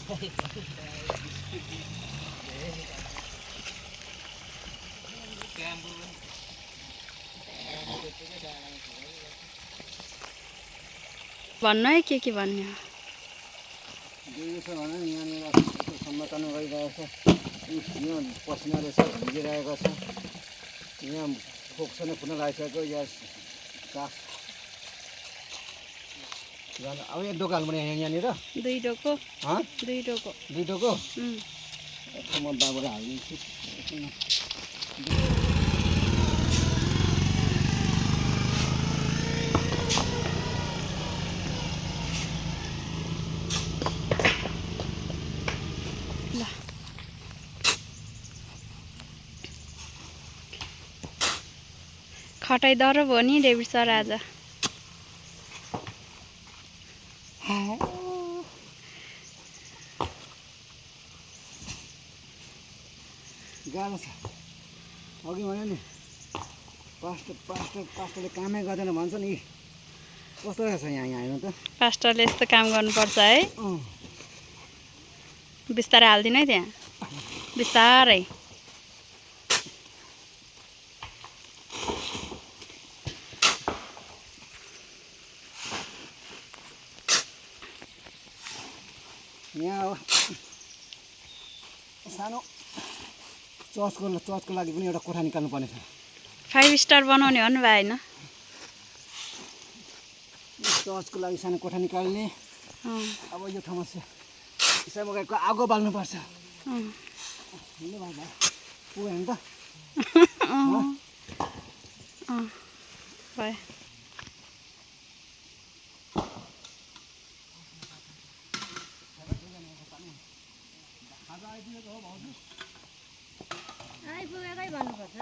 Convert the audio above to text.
भन्नु है के भन्ने हो? यहाँनिर सम्मतन गइरहेको छ। यहाँ पसिनाले सब भिजिरहेको छ। यहाँ फोक्सो नै फुट्न लागिसक्यो। यहाँ काठ अब एक डोको हाल्नु पर्ने यहाँनिर। दुई डोको। दुई डोको म बाबुलाई हालिदिन्छु। खटाइ दह्रो भयो नि डेभिड सर आज। गाह्रो छ। अघि भन्यो नि पास्टरले कामै गर्दैन भन्छ नि। कस्तो रहेछ यहाँ हेर्नु त। पास्टरले यस्तो काम गर्नुपर्छ है। बिस्तारै हालिदिनु है त्यहाँ, बिस्तारै। यहाँ अब सानो चर्चको लागि पनि एउटा कोठा निकाल्नु पर्ने छ। 5 स्टार बनाउने हो नि भाइ होइन? चर्चको लागि सानो कोठा निकाल्ने। अब यो ठाउँमा सेमगाईको आगो बाल्नुपर्छ। होइन भाइ पुग्यो नि त। भाइ आइपुगेकै भन्नुपर्छ।